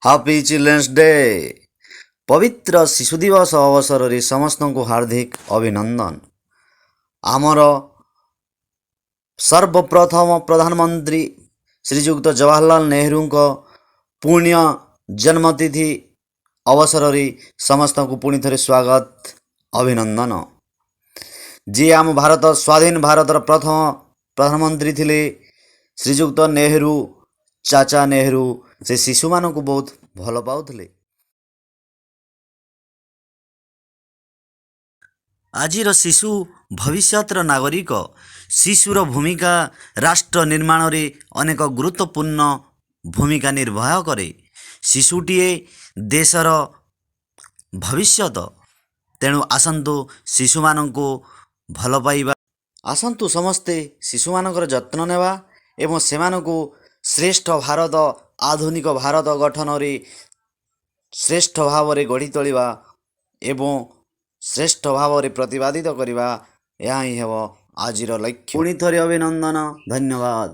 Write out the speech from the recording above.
Happy Children's Day। ପବିତ୍ର ଶିଶୁ ଦିବସ ଅବସରରେ ସମସ୍ତଙ୍କୁ ହାର୍ଦ୍ଦିକ ଅଭିନନ୍ଦନ। ଆମର ସର୍ବପ୍ରଥମ ପ୍ରଧାନମନ୍ତ୍ରୀ ଶ୍ରୀଯୁକ୍ତ ଜବାହରଲାଲ ନେହେରୁଙ୍କ ପୁଣ୍ୟ ଜନ୍ମତିଥି ଅବସରରେ ସମସ୍ତଙ୍କୁ ପୁଣି ଥରେ ସ୍ୱାଗତ, ଅଭିନନ୍ଦନ। ଯିଏ ଆମ ଭାରତ, ସ୍ୱାଧୀନ ଭାରତର ପ୍ରଥମ ପ୍ରଧାନମନ୍ତ୍ରୀ ଥିଲେ, ଶ୍ରୀଯୁକ୍ତ ନେହେରୁ, ଚାଚା ନେହେରୁ, ସେ ଶିଶୁମାନଙ୍କୁ ବହୁତ ଭଲ ପାଉଥିଲେ। ଆଜିର ଶିଶୁ ଭବିଷ୍ୟତର ନାଗରିକ। ଶିଶୁର ଭୂମିକା ରାଷ୍ଟ୍ର ନିର୍ମାଣରେ ଅନେକ ଗୁରୁତ୍ୱପୂର୍ଣ୍ଣ ଭୂମିକା ନିର୍ବାହ କରେ। ଶିଶୁଟିଏ ଦେଶର ଭବିଷ୍ୟତ। ତେଣୁ ଆସନ୍ତୁ ଶିଶୁମାନଙ୍କୁ ଭଲ ପାଇବା, ଆସନ୍ତୁ ସମସ୍ତେ ଶିଶୁମାନଙ୍କର ଯତ୍ନ ନେବା ଏବଂ ସେମାନଙ୍କୁ ଶ୍ରେଷ୍ଠ ଭାରତ, ଆଧୁନିକ ଭାରତ ଗଠନରେ ଶ୍ରେଷ୍ଠ ଭାବରେ ଗଢ଼ି ତୋଳିବା ଏବଂ ଶ୍ରେଷ୍ଠ ଭାବରେ ପ୍ରତିପାଦିତ କରିବା। ଏହା ହିଁ ହେବ ଆଜିର ଲକ୍ଷ୍ୟ। ପୁଣି ଥରେ ଅଭିନନ୍ଦନ, ଧନ୍ୟବାଦ।